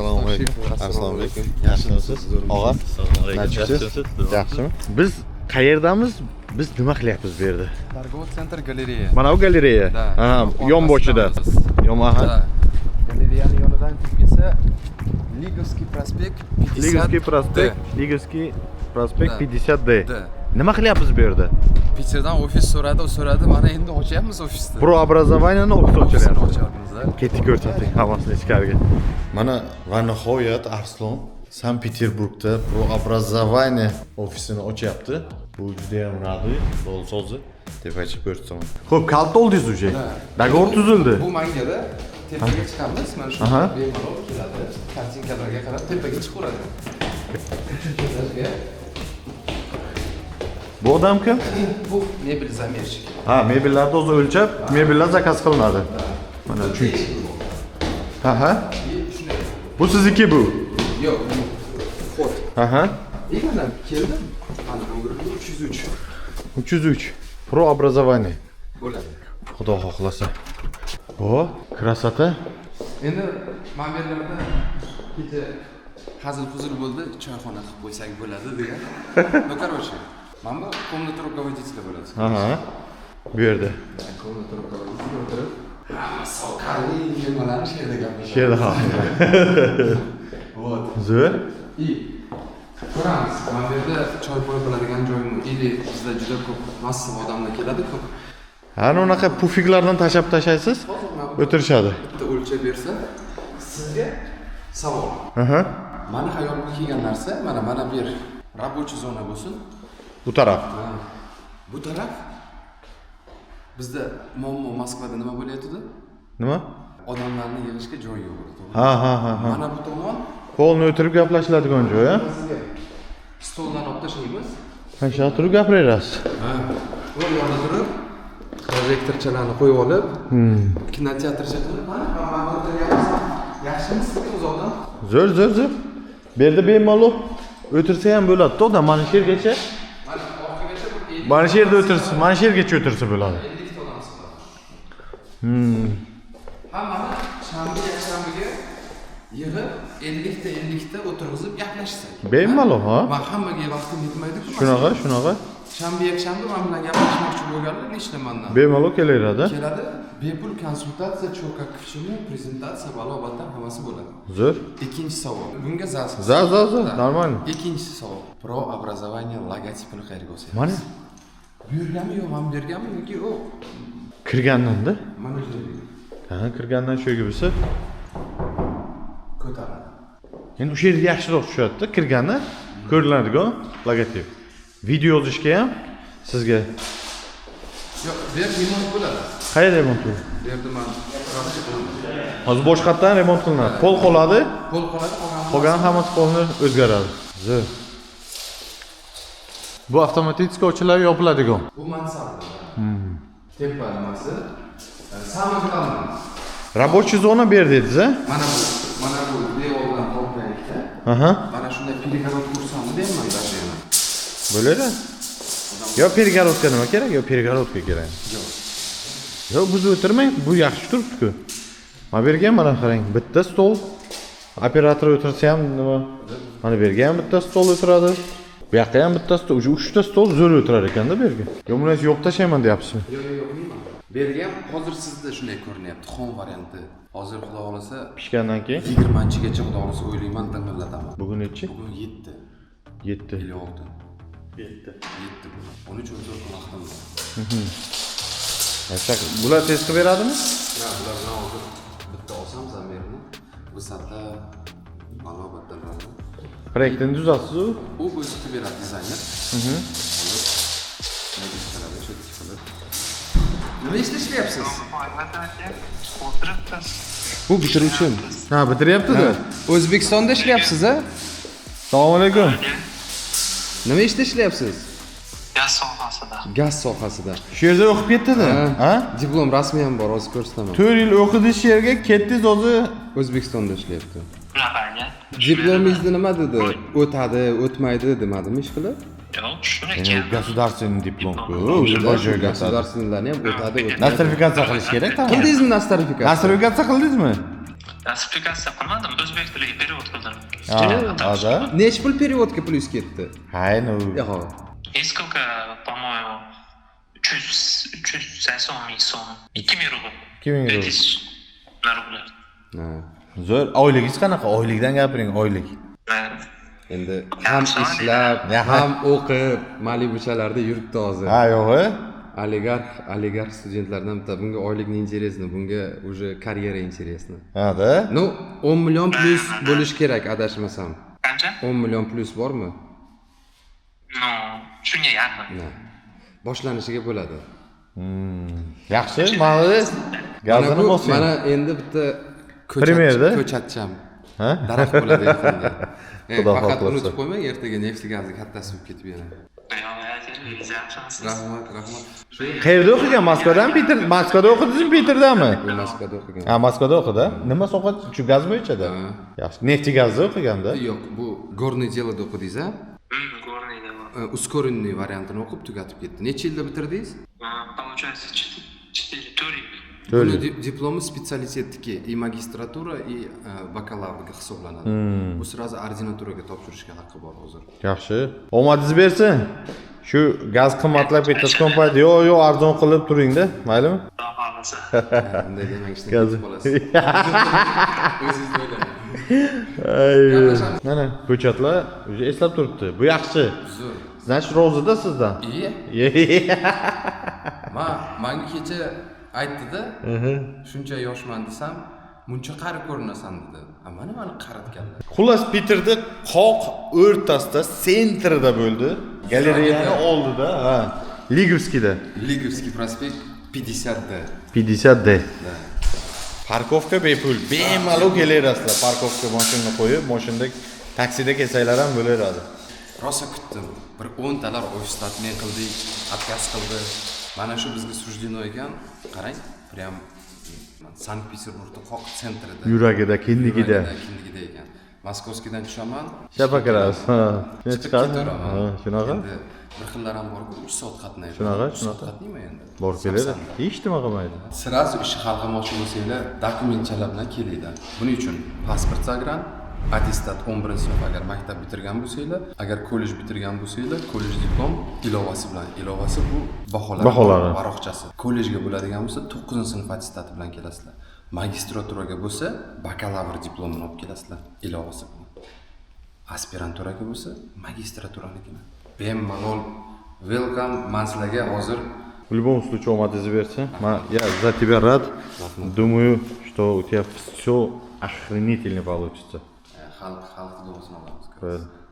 Assalomu alaykum. Assalomu alaykum. Yaxshimisiz? Og'a. Yaxshimisiz? Yaxshimi? Biz qayerdamiz? Biz nima qilyapmiz bu yerda? Торговый центр "Galereya". Mana bu galereya. Да. Ha, yon boshida. Yon, aha. Да. Galereyani yonidan kirib kelsa, Лиговский проспект 50. Лиговский проспект, Лиговский проспект Да. 50 D. D. Nima qilyapmiz bu yerda? Piterdan ofis so'radi, so'radi. Mana endi ochyapmiz ofisni. Pro образование ni ofis Ofisini ochilyapti. ochyapmiz, da. Ketdik, ko'rsating hammasini ichkariga. Mana va nihoyat Arslon Sankt-Peterburgda Pro образование ofisini ochyapti. Bu juda ham радует. Bo'ldi so'zi. Tepachi ko'rsataman. Xo'p, kalit oldingiz уже. Договор tuzildi. Bu mangada tepaga chiqamiz, mana shu Aha. bemalol keladi. Kartinkalarga qarab tepaga chiqaveradi. Etajga. Bu odam kim? Bu mebel замерщик. Ha, mebellarni o'zi o'lchab, mebellar заказ qilinadi. Mana chunki. Ha. Shunday. Bu sizniki bu. Yo'q, bu вход. Aha. И mana keldim. Mana bu 303 303. Pro образование. Bo'ladi. Xudo xohlasa. O, красота. Endi mana bu yerlarda kecha hazil huzul bo'ldi, choyxona qilib qo'ysak bo'ladi degan. Ну, короче, mana bu комната руководителя bo'ladi. Aha. Bu yerda. Комната руководителя o'tirib, hamma soqali nimalarni shu yerda gaplashadi. Shu yerda ha. Вот. Zo'r. И ko'ramiz, mana bu yerda choy poy qiladigan joymi или bizda juda ko'p massiv odamlar keladi ko'p. Ana unaqa пуфик lardan tashlab tashlaysiz, Hozir mana bu o'tirishadi. bitta o'lchab bersa, sizga savol. Aha. Mani hayolimga kelgan narsa, mana bu yer рабочий zona bo'lsin. Bu taraf. Ha. Bu taraf bizda muammo. Moskvada nima bo'lyapti? Nima? Odamlarni yig'ishga joy yo'q edi, to'g'rimi? Ha. Mana bu tomon Polni o'tirib gaplashiladigan joy, ha? sizga stoldan olib tashlaymiz. Mana shu yerda turib gapiraverasiz. Ha. Bu yoqda turib proyektorchalarni qo'yib olib, kinoteatrcha qilib, mana o'tiryapmiz. Yaxshimi sizga uzoqdan? Zo'r, zo'r, zo'r. Bu yerda bemalol o'tirsa ham bo'ladi. Odam mana shu yergacha, Mana orqagacha bir 50 mana shu yerda o'tirsa, mana shu yergacha o'tirsa bo'ladi. 50 ta odam sig'adi. Hammani shanba, yakshanbaga yig'ib, 50 ta 50 ta o'tirg'izib gaplashsak. Bemalol, ha? Man hammaga vaqtim yetmaydi-ku. Shunaqa, shunaqa. Shanba, yakshanba man bilan gaplashmoqchi bo'lganlar nechta mandan. Bemalol kelaveradi. Keladi, bepul konsultatsiya, чё, как, к чему, prezentatsiya, balo battar hammasi bo'ladi. Zo'r. Ikkinchi savol. Bunga за. За, за, за, нормально. Ikkinchi savol. Pro образование logotipini qayerga o'syapsiz? Mana Bu yergami yo mana bu yergami yoki u kirgandan-da. mana shu yerga? Ha, kirgandan shu yerga bo'lsa, Ko'taradi. Endi o'sha yerga yaxshiroq tushadi-da, kirganda ko'rinadigan logotip. Video yozishga ham sizga. Yo'q, bu yer remont bo'ladi. Qayerda remont bo'ladi? Bu yerda man rasm qilaman. Hozir boshqatdan remont qilinadi. Pol qoladi, Pol qoladi, qolgani qolgani hammasi polni o'zgaradi. Zo'r. Bu avtomatik ochiladi, yopiladigan. Bu mansarda. Tepa nimasi? Самое главное. Рабочий zona bu yer dedingiz, a? Mana bu devordan tortaylikda. Aha. Mana shunday перегородка ursammi deyman даже yana. Bo'ladi. Yo перегородка nima kerak? Yo перегородка kerak. Yo'q. Yo'q, buzib o'tirmang, bu yaxshi turibdi-ku. Mana bu yerga ham mana qarang, bitta stol. Operator o'tirsa ham nima? Mana bu yerga ham bitta stol o'tiradi. Bu yoqqa ham bitta stol, уже uchta stol zo'r o'tirar ekanda bu yerga. Yo buni yo'q tashlayman deyapsizmi? Yo'q, yo'q, bu yerga ham hozir sizda shunday ko'rinyapti, xom varianti. Hozir, xudo xohlasa, Pishgandan keyin 20-gacha, xudo xohlasa, o'ylayman, ding'illataman. Bugun nechi? Bugun 7. 7. 56. 7. 7 bugun. 13-14 kun vaqtim bor. Bular tez qilib beradimi? Ya, bular bilan hozir bitta olsam замер ni, высота, balo battarlarni. Proyektini tuzasiz-u. U o'zi qilib beradi dizayner. Olib, qiladi, shu qilib. Nima ishda ishlayapsiz? O'tiribmiz. Bu bitiruvchim. Ha, bitiryapti-da. O'zbekistonda ishlayapsiz, a? Assalomu alaykum. Nima ishda ishlayapsiz? Gaz sohasida. Gaz sohasida. Shu yerda o'qib ketdida. Ha? Diplom rasmiy ham bor, hozir ko'rsataman. 4 yil o'qidi shu yerga, ketdingiz hozir. O'zbekistonda ishlayapti. Shunaqangi. Diplomingizni nima dedi? O'tadi, o'tmaydi demadimi ish qilib? Yo'q, shuni Endi keldi. Государственный diplom-ku, любой joyga o'tadi. Государственный larni ham o'tadi, o'tmaydi. Nostrifikatsiya qilish kerak, tamom. Qildingizmi nostrifikatsiya? Nostrifikatsiya qildingizmi? Газификация qilmadim, o'zbek tiliga перевод qildim. Ha, да? Nechi pul перевод ga plyus ketdi? Hay, ну. Yo'q. Несколько, по-моему, 380 ming so'm. 2000 rubl. 2000 rubl. 400 rubl. Ha. Zo'r. Oyligingiz qanaqa? Oylikdan gapiring, oylik. Endi ham ishlab, Ya, ham o'qib, Malibuchalarda yuribdi hozir. Ha, yo'q. Oligarx studentlardan bitta. Bunga oylik не интересно, bunga уже karyera интересно. Ha, да? Ну, 10 million plyus bo'lishi kerak, adashmasam. Qancha? 10 million plyus bormi? Ну, shunga yaqin. Na. Boshlanishiga bo'ladi. Yaxshi, молодец. Mana Gazini bu, bosing. mana endi bitta ko'chat, Primerda? ko'chatcham. Ha? Daraxt bo'ladi yaqinda. Xudo Faqat xohlasa. unutib qo'ymang, ertaga neft gazi kattasi bo'lib ketib yana. Yo'q, yaxshimisiz? Rahmat, rahmat. Shu Qayerda o'qigan? Moskvadami, Peter? Moskvada o'qidingizmi, Peterdami? bu Moskvada o'qigan. Ha, Moskvada o'qidi. Nima soha? Shu gaz bo'yichada? Ha. Yaxshi. Neft gazda o'qiganda. Yo'q, bu горный дело da o'qidingiz, a? Горный da bor. Ускоренный variantini o'qib tugatib ketdi. Necha yilda bitirdingiz? Получается, 4, 4 yil. To'rt Buni yil. Diplomi spetsialitetniki и magistratura, и bakallavrga hisoblanadi. Bu сразу ordinaturaga topshirishga haqqi bor hozir. Yaxshi. Omadingiz bersin. Shu gaz qimmatlab ketayotgan payt, yo'q, yo'q, arzon qilib turingda, maylimi? Xudo xohlasa. Bunday demang, ishdan Gaz. ketib qolasiz. O'zingiz o'ylang. Ay. Mana ko'chatlar уже eslab turibdi. Bu yaxshi. Zo'r. Значит, rozida sizdan. Iye, ma manga kecha aytdi-da, shuncha yoshman desam, muncha qari ko'rinasan dedi. A mana mani qaritganlar. Xullas, Peterda qoq o'rtasida, центр ida bo'ldi. Galereyani oldida, ha. Ligovskiyda. Ligovskiy prospekt 50D. 50D. Да. Парковка bepul. Bemalol kelaverasizlar. Парковка mashinani qo'yib, mashinada taksida kelsanglar ham bo'laveradi. Rosa kutdim. Bir 10 talar ofisda отмен qildik, отказ qildi. Mana shu bizga суждено ekan. Qarang, прям Sankt-Peterburgda qoq центр ida. Yuragida, kindigida. Yuragida, kindigida ekan. Moskovskiydan tushaman. Shapa kirasiz. Ha. Shuni Chiqib chiqasiz. ketaveraman. Ha, shunaqa. Endi bir xillar ham borku, 3 soat qatnaydi. Shunaqa, 3 soat shunaqa. qatnayman endi. Borib keladi. Sapsanda. Hech nima qilmaydi. Сразу ishni hal qilmoqchi bo'lsanglar, dokumentchalar bilan kelinglar. Buning uchun pasport загран, attestat 11 sinf agar maktab bitirgan bo'lsanglar, agar kollej bitirgan bo'lsanglar, kollej diplom ilovasi bilan. Ilovasi bu baholar. Baholari. Varaqchasi. Kollejga bo'ladigan bo'lsa, 9-sinf attestati bilan kelasizlar. Magistraturaga bo'lsa, bakalavr diplomini olib kelasizlar ilovasi bilan. Aspiranturaga bo'lsa, magistratuраnikini. Bemalol welcome, man sizlarga hozir В любом случае, omadingizni bersin. Я за тебя рад. Думаю, что у тебя все охренительно получится. Xalq duosini olamiz. Правильно.